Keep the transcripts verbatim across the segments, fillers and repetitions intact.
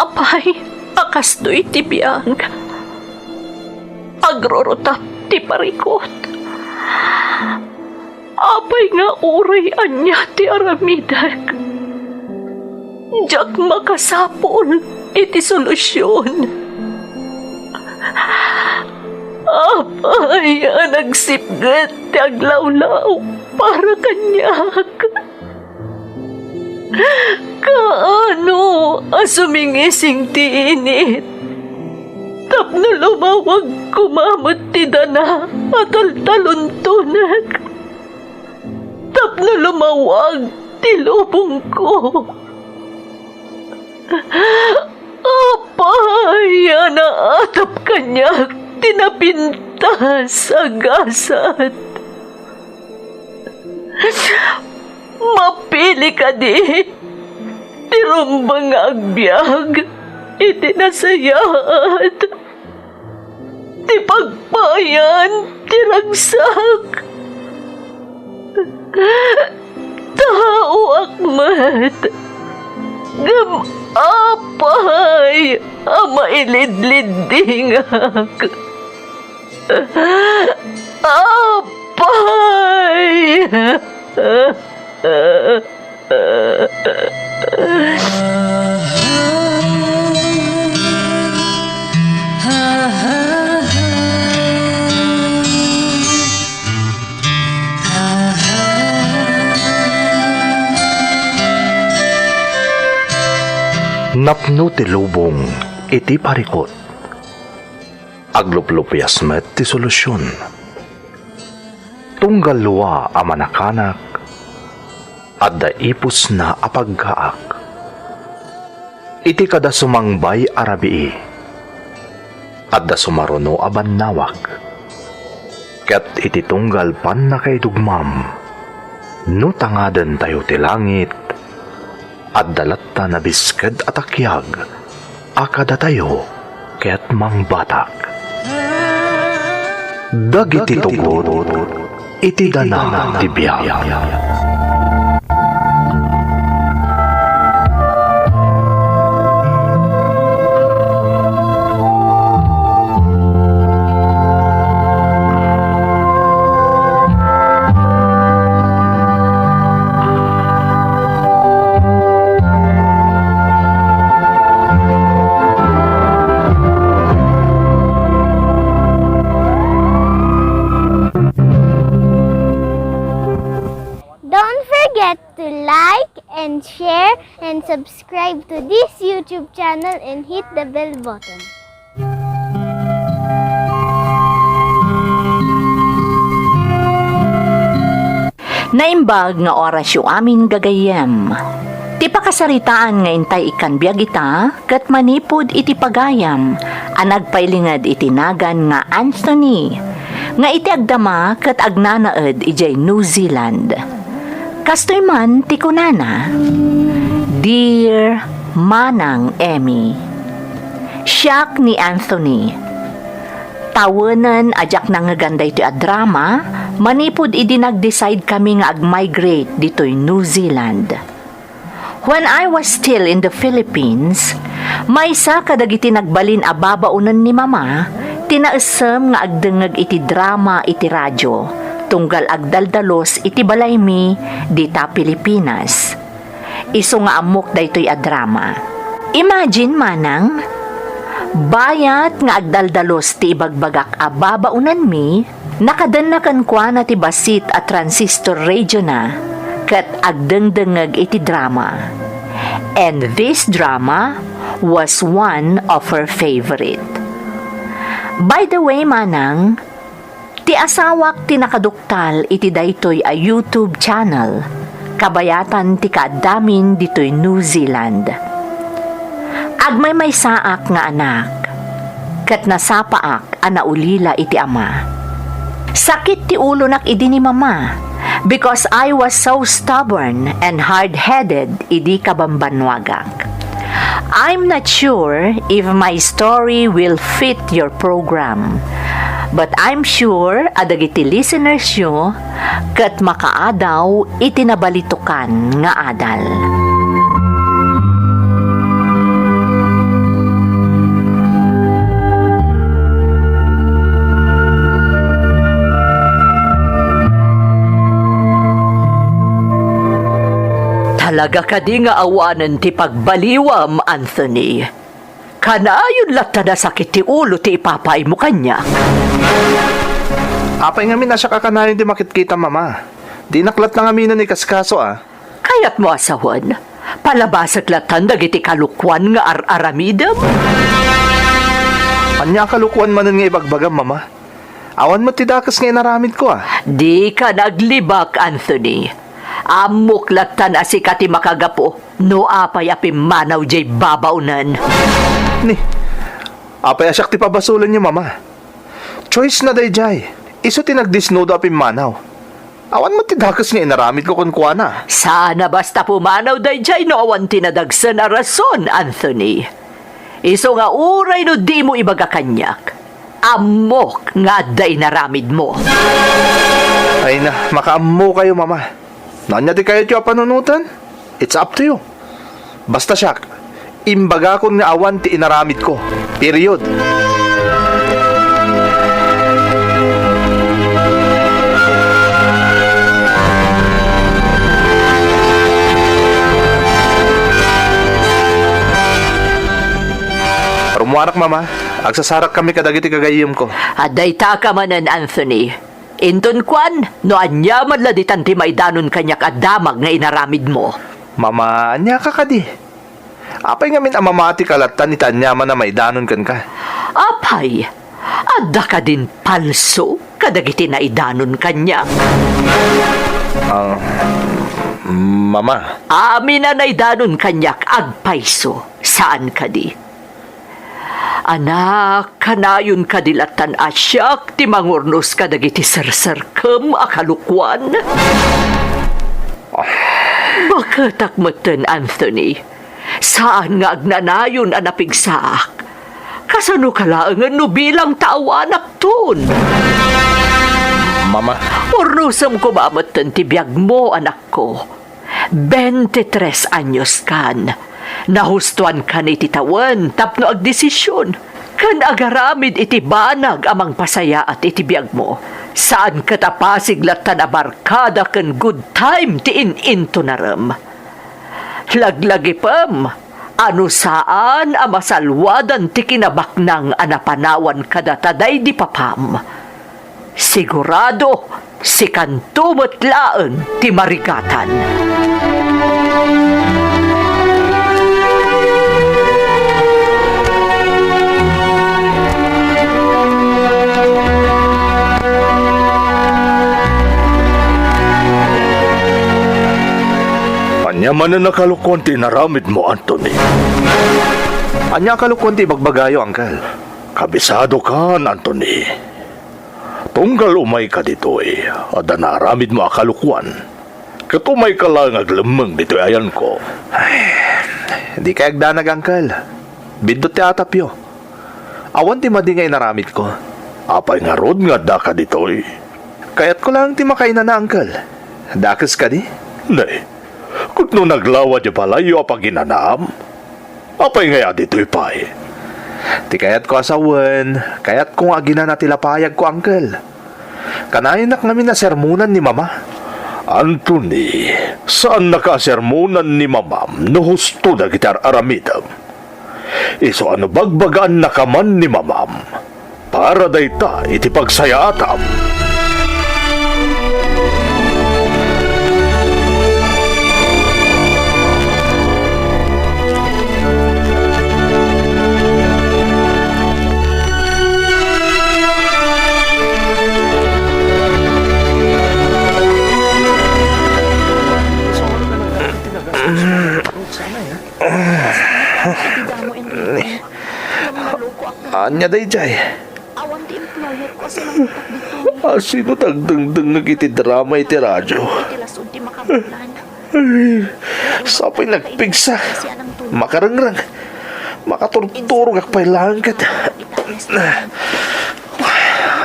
Apay a kastoy ti biag, agrurutap ti parikut. Apay nga uray ania ti aramidek, diak makasapul iti solusion. Apay a nagsipget ti aglawlaw para kaniak? Kaano a sumingising ti init tapno lumawag koma met ti dana a taltaluntonek? Tapno lumawag ti lubongko. Apay a naatap kaniak ti napintas a gasat? Mapili kadi ti rumbeng nga agbiag iti nasayaat ti pagpayan ti ragsak. Taoak met, ngem apay a mailidliddingak? Apay! Napno ti lubong iti parikut. Agluplupias met ti solusion. Tunggal lua a manakanak, adda ipusna a paggaak. Iti kada sumangbay a rabii, adda sumaruno a bannawag. Ket iti tunggal pannakaidugmam, no tangadentayo ti langit, adda latta nabisked a takiag a kadatayo ket mangbatak. Dagiti tugot iti dana ti biag. Don't forget to like and share and subscribe to this YouTube channel and hit the bell button. Naimbag nga orasyo amin, gagayyem. Ti pakasaritaan nga intay ikkan biag ita ket manipud iti pagayam a nagpailinged iti nagan nga Anthony, nga iti agdama ket agnanaed idiay New Zealand. Kastoy man ti kunana, "Dear Manang Emmy, siak ni Anthony. Tawenen a diak nangngegan daytoy a drama manipud idi nag-decide kami nga ag-migrate ditoy New Zealand. When I was still in the Philippines, maysa kadagiti nagbalin a babaonen ni Mama ti naessem nga agdengngeg iti drama iti radio tunggal agdaldalus iti balaymi dita Pilipinas. Isu nga ammok daytoy a drama. Imagine, Manang, bayat nga agdaldalus ti ibagbagak a babaonenmi, nakadenna kenkuana ti bassit a transistor radiona ket agdengdengngeg iti drama. And this drama was one of her favorite. By the way, Manang, ti asawak ti nakaduktal iti daytoy a YouTube channel, kabayatan ti kaaddamin ditoy New Zealand. Agmaymaysaak nga anak, ket nasapaak a naulila iti ama. Sakit ti ulonak idi ni Mama because I was so stubborn and hard-headed idi kabambannuagak. I'm not sure if my story will fit your program, but I'm sure a dagiti listeners yo ket makaadaw iti nabalitokan nga adal. Talaga kadi nga awanen ti pagbaliwam, Anthony? Kanayon latta a sakit ti ulo ti ipapaaymo kaniak. Apay ngamin a siak a kanayon ti makitkitam, Mama? Dinak latta ngaminen ikaskaso, a. Kayatmo a sawen, palabasek lattan dagiti kalokuan nga ar-aramidem? Ania a kalokuan manen nga ibagbagam, Mama? Awan met ti dakes nga inaramidko, a. Dika naglibak, Anthony. Ammok lattan a sika ti makagapu no apay a pimmanaw diay babaonen. Ni, apay a siak ti pabasolenyo, Mama? Choice na daydiay. Isu ti nagdisnudo a pimmanaw. Awan met ti dakes nga inaramidko kenkuana. Saan a basta pumanaw daydiay no awan ti nadagsen a rason, Anthony. Isu nga uray no dimo ibaga kaniak, ammok nga adda inaramidmo. Ay na, makaammokayo, Mama. No ania ti kayatyo a panunoten, it's up to you. Basta siak, imbagakon nga awan ti inaramidko. Period. Rummuarak, Mama. Agsasarakkami kadagiti gagayyemko. Adda itaka manen, Anthony. Inton kuan, no ania man la ditan ti maidanon kaniak a damag nga inaramidmo. Mama, ania ka kadi? Apay ngamin a mamatika lattan iti aniaman a maidanon kenka? Apay, adda kadin palso kadagiti naidanon kaniak? Ah, Mama. Amin a naidanon kaniak agpayso, saan kadi? Anak, kanayon kadi lattan a siak ti mangurnos kadagiti serserkem a kalokuan? Baketak metten, Anthony. Saan nga agnanayon a napigsaak. Kasano ka laengen no bilang ta awanakton? Mama. Urnosem koma metten ti biagmo, anakko. Bente tres anyos kan. Nahustoan kan iti tawen tapno agdesision ken agaramid iti banag a mangpasayaat iti biagmo. Saan ket a pasig lattan a barkada ken good time ti in-intonarem. Laglagipem a no saan a masalwadan ti kinabaknang a napanawan kadata daydi papam, sigurado sikanto met laeng ti marigatan. Ania manen a kalokuan ti inaramidmo, Anthony? Ania a kalokuan ti ibagbagayo, Uncle? Kabisado kan, Anthony. Tunggal umayka ditoy, adda naaramidmo a kalokuan. Ket umayka laeng aglemmeng ditoy ayanko. Ay, dikay agdanag, Uncle. Biddut ti atapyo. Awan ti madi nga inaramidko. Apay ngarud nga addaka ditoy? Kayatko laeng ti makainana, Uncle. Dakes kadi? Nay, ket no naglawa diay balayyo a paginanaam, apay ngay a ditoy pay? Ti kayatko a sawen, kayatko nga aginana ti lapayagko, Uncle. Kanayonak ngamin a sermonan ni Mama. Anthony, saannaka a sermonan ni Mamam no husto dagiti ar-aramidem. Isu a no bagbagaannaka man ni Mamam, para dayta iti pagsayaatam. Ania daydiay? Awan ti employer ko a sinangpetak ditoy. Asino ti agdengdengngeg iti drama iti radio? Iti lasud ti makabulan. Ay, sapay nagpigsa. Makarengreng. Makaturturogak pay laeng ket.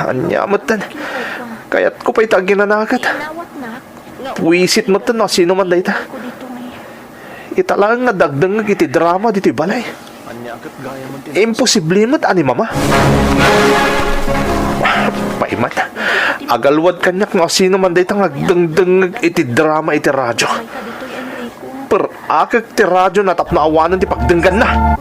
Ania metten? Kayatko pay ta aginanaket. Puisit metten no asino man dayta. Ita laeng nga dagdengngeg iti drama ditoy balay. Imposible met a ni Mama. Payman. Agalwad kaniak no asino man dayta nga agdengdengngeg iti drama iti radio. Per-akek ti radio na tapno awanen ti pagdengganna.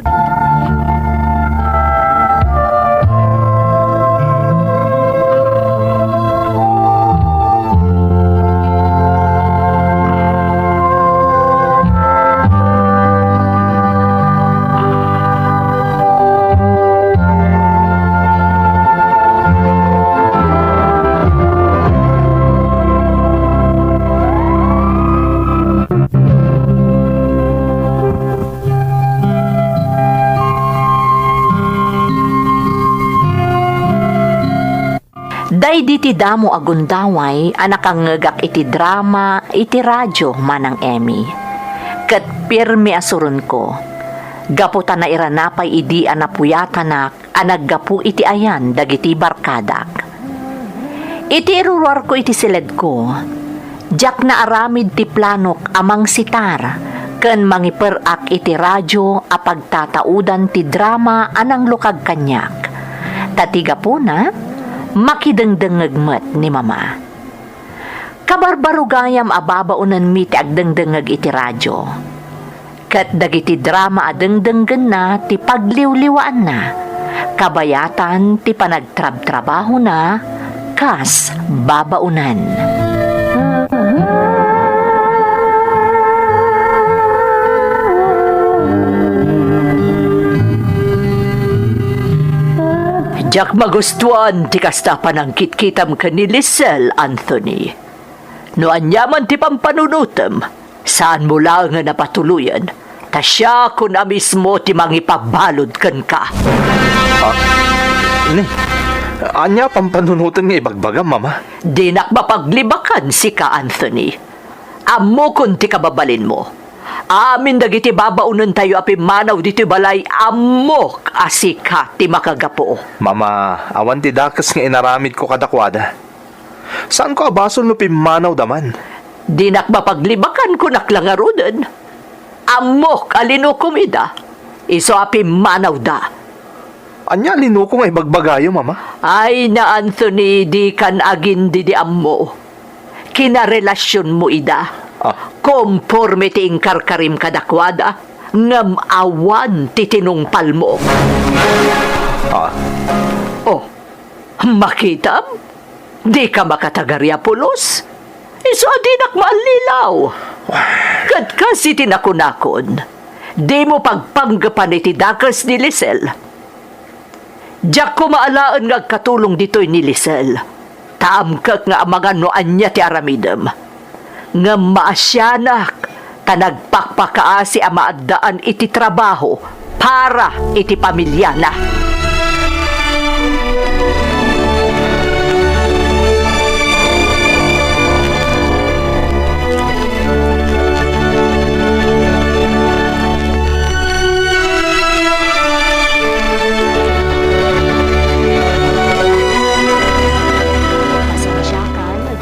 Daydi ti damo a gundaway a nakangngegak iti drama iti radio, Manang Emmy. Ket pirmi a suronko, gapu ta nairana pay idi a napuyatanak a naggapu iti ayan dagiti barkadak. Iti iruruarko iti siledko, diak naaramid ti planok a mangsitar ken mangiper-ak iti radio a pagtataudan ti drama a nanglukag kaniak. Ta ti gapuna, makidengdengngeg met ni Mama. Kabarbaro gayam a babaonenmi ti agdengdengngeg iti radio. Ket dagiti drama a dengdenggenna ti pagliwliwaanna, kabayatan ti panagtrabtrabahona kas babaonen. Diak magustuan ti kasta a panangkitkitam ken ni Lisel, Anthony. No ania man ti pampanunotem, saanmo laengen a patuloyen, ta siakon a mismo ti mangipabalud kenka. Ah, ni, ania pampanunoten nga ibagbagam, Mama? Dinak mapaglibakan sika, Anthony. Ammokon ti kababalinmo. Amin dagiti babaonentayo a pimmanaw ditoy balay, ammok a sika ti makagapu. Mama, awan ti dakes nga inaramidko kadakuada. Saanko a basol no pimmanawda man. Dinak mapaglibakan, kunak la ngaruden. Ammok a linukom ida, isu a pimmanawda. Ania a linuko nga ibagbagayo, Mama? Ay na, Anthony, dikan agin-didiammo. Kinarelasionmo ida. Ah. Komporme ti inkarkarim kadakuada, ngem awan ti tinungpalmo. Ah. Oh, makitam? Dika makatagari a pulos? Isu a dinak maallilaw. Ket kas iti nakunakon, dimo pagpanggepan iti dakes ni Lisel. Diak koma alaen nga agkatulong ditoy ni Lisel, ta amkek nga amangan no ania ti aramidem. Ngem maasianak ta nagpakpakaasi a maaddaan iti trabaho para iti pamiliana.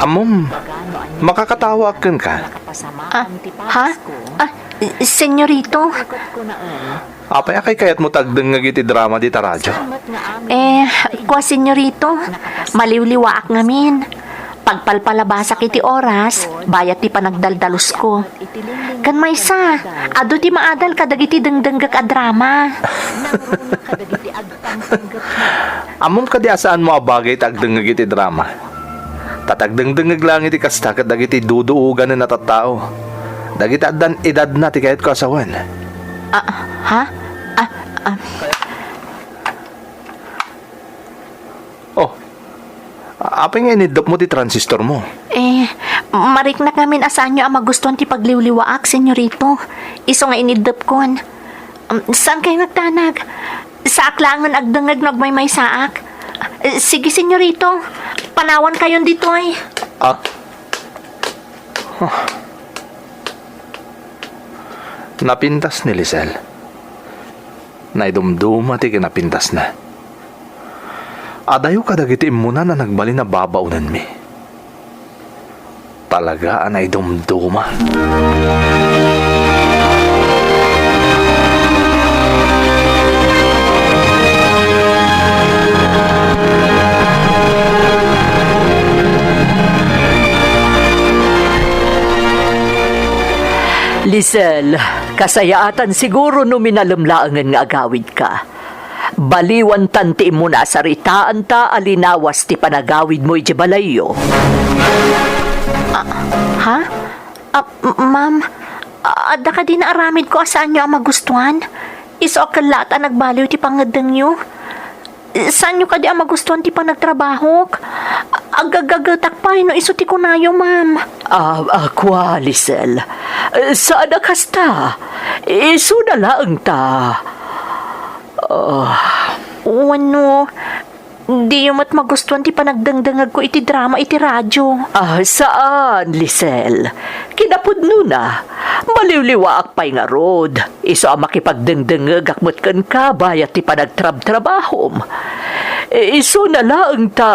Ammom, makakatawaak kenka. Ah, ha? Ah, senyorito? Apay a kaykayatmo ti agdengngeg iti drama dita radio? Eh, kua, senyorito, maliwliwaak ngamin. Pagpalpalabasak iti oras, bayat ti panagdaldalusko. Ken maysa, adu ti maadal kadagiti dengdenggek a drama. Ammom kadi a saanmo a bagay ti agdengngeg iti drama? Ta ti agdengdengngeg laeng iti kasta ket dagiti duduoganen a tattao, dagiti addan edadna ti kayatko a sawen. Ah, ha? Ah, ah. Oh, apay nga iniddepmo ti transistormo? Eh, mariknak ngamin a saanyo a magustuan ti pagliwliwaak, senyorito. Isu nga iniddepkon. Um, saankayo nga agdanag? Saak laengen agdengngeg no agmaymaysaak. Eh, sige, senyorito. Panawankayon ditoy. Ah. Huh. Napintas ni Lisel. Naidumduma ti kinapintasna. Adayo kadagiti immunan a nagbalin a babaonenmi. Talaga a naidumduma. Lisel, kasayaatan siguro no minalem laengen nga agawidka. Baliwantan ti immuna a saritaanta a linawas ti panagawidmo idiay balayyo. Ah, ha? Ah, m-, ma'am, ah, adda kadi naaramidko a saanyo a magustuan? Isu a kellaat a nagbaliw ti pangngeddengyo. Saanyo kadi a magustuan ti panagtrabahok? Agaggagetak pay no isu ti kunayo, ma'am. Ah, ah, kua, Lisel. Eh, saan a kasta. Isuna laeng ta. Ah. Wenno, diyo met magustuan ti panagdengdengegko iti drama iti radio? Ah, saan, Lisel. Kinapudnona, maliwliwaak pay ngarud. Isu a makipagdengdengegak met kenka bayat ti panagtrabtrabahom. Isuna laeng ta,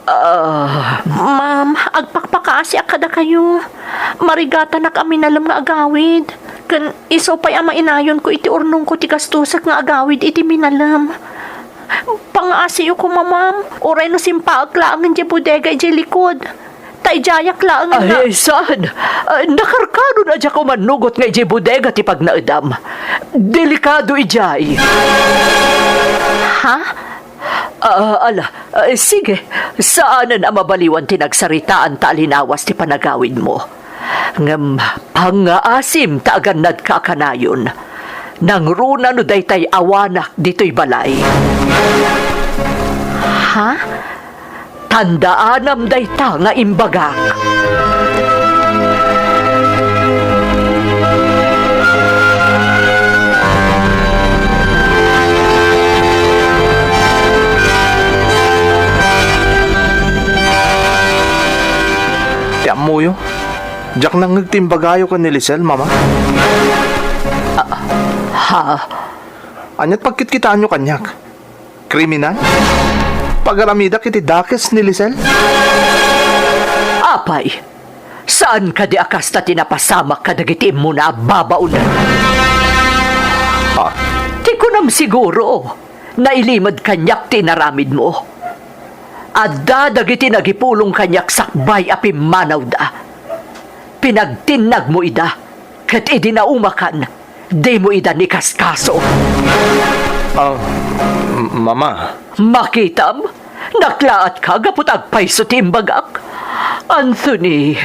ah, ma'am, agpakpakaasiak kadakayo. Marigatanak a minalem nga agawid. Ken isu pay a mainayonko iti urnongko ti gastusak nga agawid iti minalem. Pangaasiyo koma, ma'am, uray no simpaek laengen diay bodega idiay likod. Ta idiayak laeng nga Ay, saan? Ah, nakarkaron a diak umannugot nga idiay bodega ti pagnaedam. Delikado idiay. Ha? Ah, ala, ah, sige. Saanen a mabaliwan ti nagsaritaanta a linawas ti panagawidmo. Ngem pangngaasim ta agannadka a kanayon. Nangruna no daytay awanak ditoy balay. Ha? Tandaanam dayta nga imbagak. Ti ammoyo, diak nangngeg ti imbagayo ken ni Lisel, Mama. Ah, ha? Ania't pagkitkitaanyo kaniak? Kriminal? Pagaramidak iti dakes ni Lisel? Apay, saan kadi a kasta ti napasamak kadagiti immuna a babaonan? Ah. Ti kunam siguro, nailimed kaniak ti inaramidmo. Adda dagiti nagipulong kaniak sakbay a pimmanawda. Pinagtinnagmo ida, ket idi naumakan, dimo ida nikaskaso. Ah, m-, Mama. Makitam, naklaatka gapu ta agpayso ti imbagak. Anthony,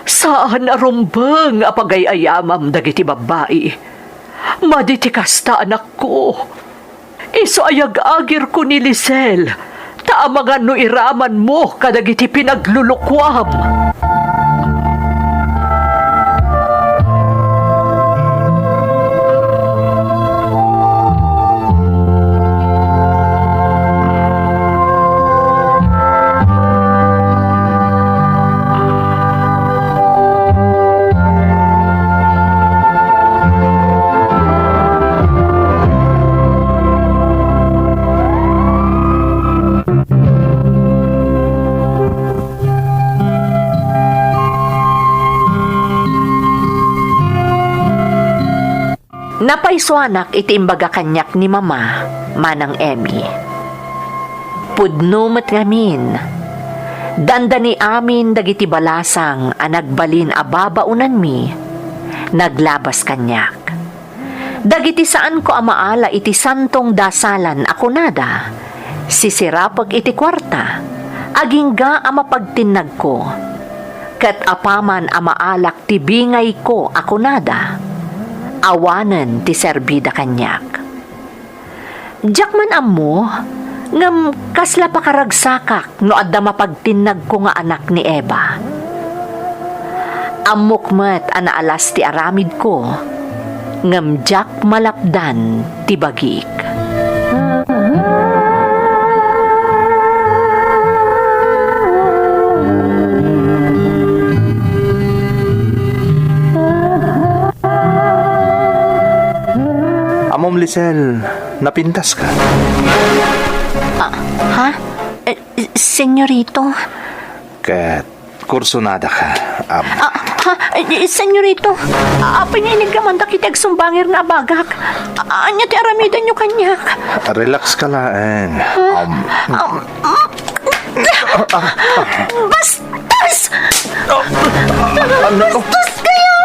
saan a rumbeng a pagay-ayamam dagiti babbai. Madi ti kasta, anakko. Isu a yag-agirko ni Lisel, ta amangan no iramanmo kadagiti pinaglulukuam. Napaysuanak iti imbaga kaniak ni Mama, Manang Emmy. Pudno met ngamin, dandani amin dagiti balasang a nagbalin a babaonanmi, naglabas kaniak. Dagiti saanko a maala iti santong dasalan a kunada, sisirapek iti kuarta, agingga a mapagtinnagko. Ket apaman a maalak ti bingayko a kunada, awanen ti serbida kaniak. Diak man ammo, ngem kasla pakaragsakak no adda mapagtinnagko nga anak ni Eva. Ammok met a naalas ti aramidko, ngem diak malapdan ti bagik. Amom, Lisel, napintaska. Ah, ha? Eh, senyorito. Ket kursunadaka, am. Ah, ha? Eh, senyorito, apay nga iniggamandak iti agsumbanger nga abagak? Ania ti aramidenyo kaniak? Relax ka laeng. Huh? Um, Um, mm. Bastos! Ano? Bastos kayo!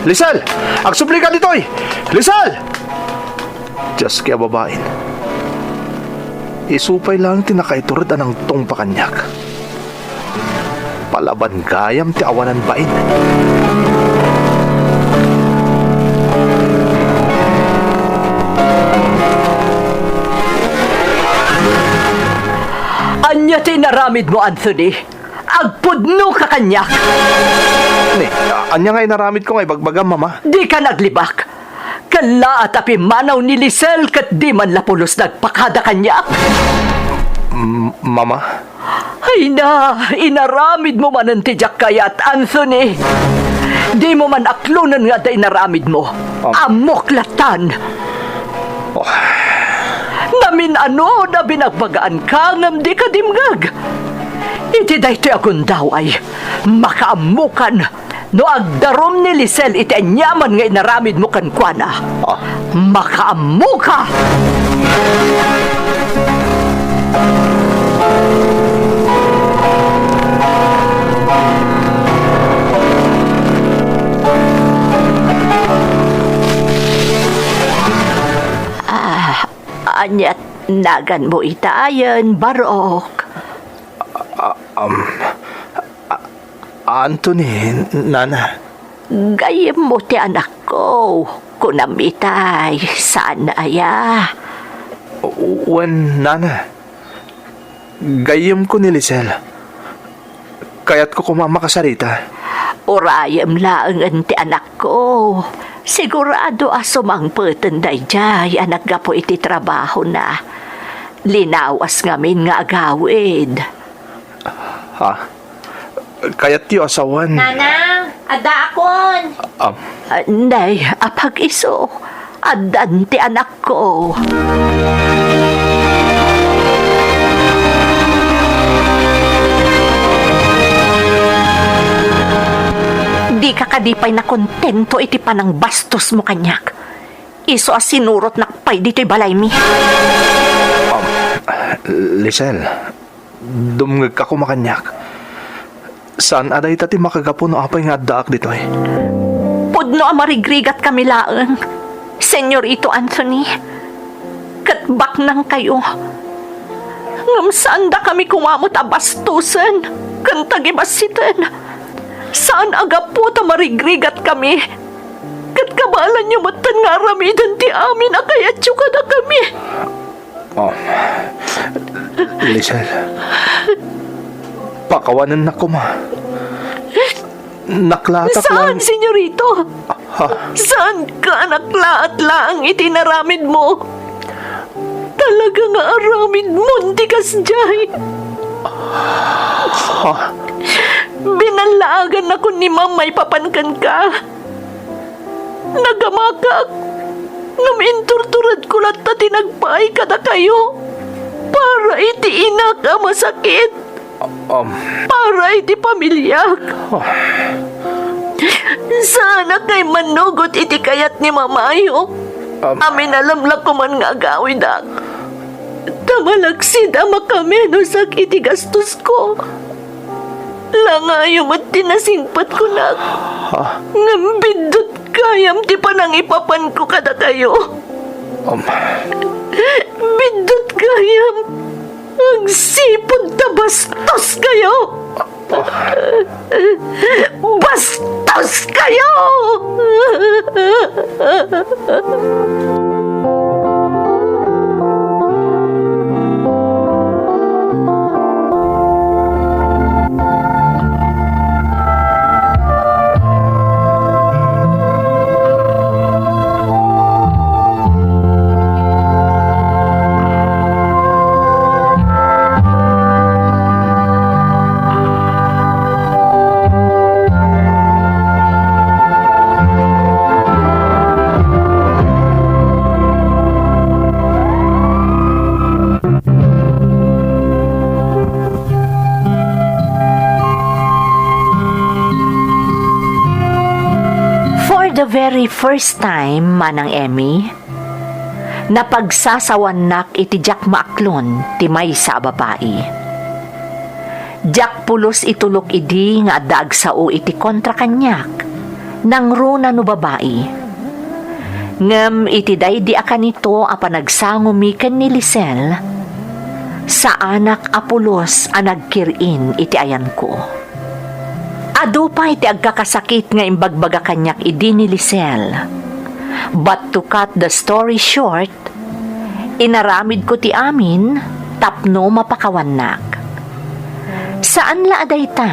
Lisel! Agsublika ditoy! Lisel! Dios, kaya babain. Isu pay laeng ti nakaitured a nangtungpa kaniak. Palaban gayam ti awanan bain. Ania ti inaramidmo, Anthony? Agpudnoka kaniak! Ni, a-, ania nga inaramidko nga ibagbagam, Mama? Dika naglibak. Kallaat a pimmanaw ni Lisel ket di man la pulos nagpakada kaniak. M-, Mama? Ay na, inaramidmo manen ti diak kayat, Anthony. Dimo man aklonen nga adda inaramidmo. Am- Ammok lattan. Oh. Namin-anod a binagbagaanka ngem dika dimngeg. Iti daytoy a gundaway, makaammokan no agdarum ni Lisel iti aniaman nga inaramidmo kenkuana. Ah. Makaammoka! Ah, ania naganmo itayen, Barok? Ah, um, ah, Anthony, nana. Gayyemmo ti anakko, kunam itay, saan aya? Wen, nana. Gayyemko ni Lisel. Kayatko koma a makasarita. Urayem laengen ti anakko. Sigurado a sumangpeten daydiay a naggapu iti trabahona. Linawas ngamin nga agawid. Ha? Kayatyo a sawen. Nanang, addaakon. Am. Ah, nay, apag-isu. Addan ti anakko. Dika kadi pay nakontento iti panangbastosmo kaniak. Isu a sinurotnak pay ditoy balaymi. Um, Lisel, dumngegka koma kaniak. Saan a dayta ti makagapu no apay nga addaak ditoy. Pudno a marigrigatkami laeng, Senyorito Anthony. Ket baknangkayo. Ngem saandakami koma met a bastosen ken tagibassiten. Saan a gapu ta marigrigatkami. Ket kabaelanyo metten nga aramiden ti amin a kayatyo kadakami. Oh. Lisel. Pakawanennak koma. Naklaatak Saan, lang. Senyorito? Ha? Saan ka naklaat laeng iti naramidmo? Talaga nga aramidmon ti kasdiay. Ha? Binallaagannakon ni Mama maipapan kenka. Nagamakak, ngem inturturedko latta ti nagpaay kadakayo para iti inak a masakit, Um. para iti pamiliak. Ah. Saanak nga immanugot iti kayat ni Mamayo. Um. Amin a lamlakuman nga agawidak. Ta malaksid a makamenosak iti gastosko. Langayo met ti nasingpetko, nak. Ah. Ngem biddut gayam ti panangipapanko kadakayo. Um. Biddut gayam. Agsipud ta bastoskayo. Ah. Bastoskayo! For the very first time, Manang Emmy, napagsasawannak iti diak maaklon ti maysa a babai. Diak pulos itulok idi nga adda agsao iti kontra kaniak. nangruna no babai. Ngem iti daydi a kanito a panagsangomi ken ni Lisel, saanak a pulos a nagkir-in iti ayanko. Adu pay ti agkakasakit nga imbagbaga kaniak idi ni Lisel. But to cut the story short, inaramidko ti amin tapno mapakawannak. Saan la a dayta,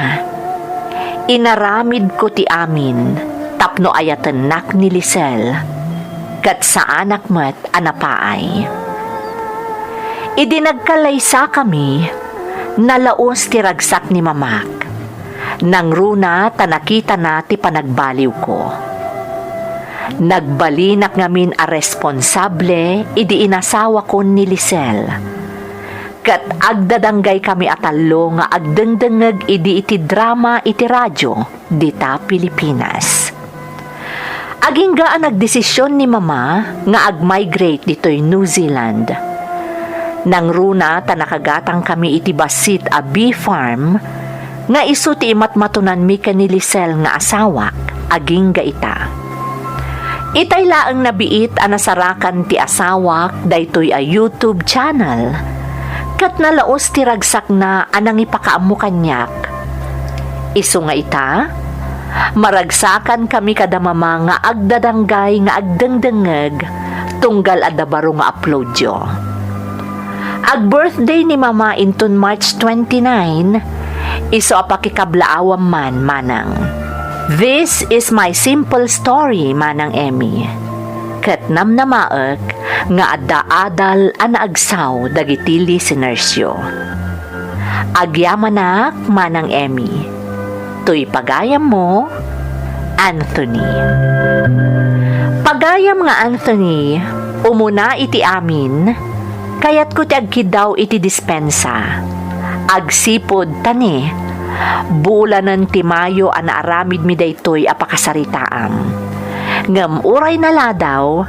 inaramidko ti amin tapno ayatennak ni Lisel, ket saanak met a napaay. Idi nagkallaysakami, nalaus ti ragsak ni mamak. Nangruna ta nakitana ti panagbaliwko. Nagbalinak ngamin a responsable idi inasawakon ni Lisel. Ket agdadanggaykami a tallo nga agdengdengngeg idi iti drama iti radio dita Pilipinas. Agingga a nagdesision ni Mama nga ag-migrate ditoy New Zealand. Nangruna ta nakagatangkami iti bassit a bee farm nga isu ti imatmatonanmi ken ni Lisel nga asawak agingga ita. Itay laeng nabiit a nasarakan ti asawak daytoy a YouTube channel, ket nalaus ti ragsakna a nangipakaammo kaniak. Isu nga ita, maragsakankami kada Mama nga agdadanggay nga agdengdengngeg tunggal adda baro nga uploadyo. Ag-birthday ni Mama inton March twenty-nine, isu a pakikablaawam man, Manang. This is my simple story, Manang Emmy. Ket namnamaek nga adda adal a naagsaw dagiti listenersyo. Agyamanak, Manang Emmy. Toy pagayammo, Anthony. Pagayam nga Anthony, umuna iti amin, kayatko ti agkiddaw iti dispensa. Agsipud ta ni, bulanen ti Mayo a naaramidmi daytoy a pakasaritaam. Ngem uray naladaw,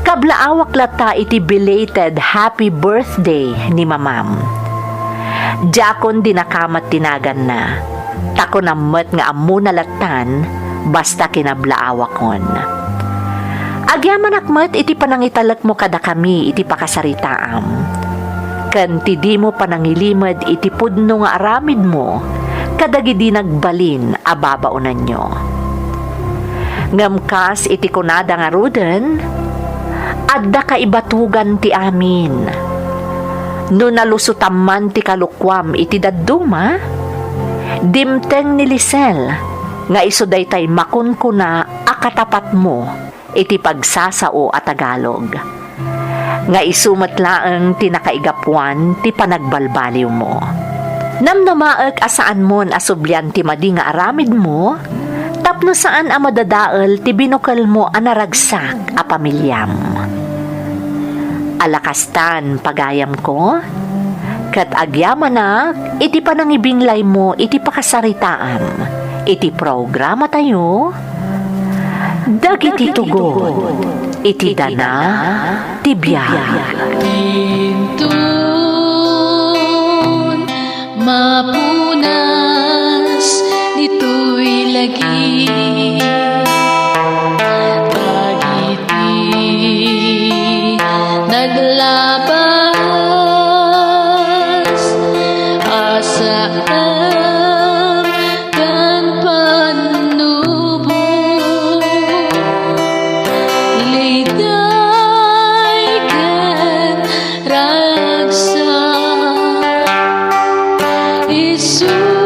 kablaawak latta iti belated happy birthday ni Mamam. Diakon dinakamat ti naganna, ta kunam met nga ammona lattan, basta kinablaawakon. Agyamanak met iti panangitalekmo kadakami iti pakasaritaam, ken ti dimo panangilimed iti pudno nga aramidmo kadagidi nagbalin a babaonanyo. Ngem kas iti kunada ngaruden, adda kaibatugan ti amin. No nalusotam man ti kalukuam iti dadduma, dimteng ni Lisel nga isu daytay makunkuna a katapatmo iti pagsasao a Tagalog, nga isu met laeng ti nakaigapuan ti panagbalbaliwmo. Namnamaek a saanmon a sublian ti madi nga aramidmo tapno saan a madadael ti binukelmo a naragsak a pamiliam. Ala kastan, pagayamko, ket agyamanak iti panangibinglaymo iti pakasaritaam iti programatayo, Dagiti tugon iti dana ti biag. Inton mapunas ditoy lagi, dagiti naglabas a saan ken pannubo, liday ken ragsak, isu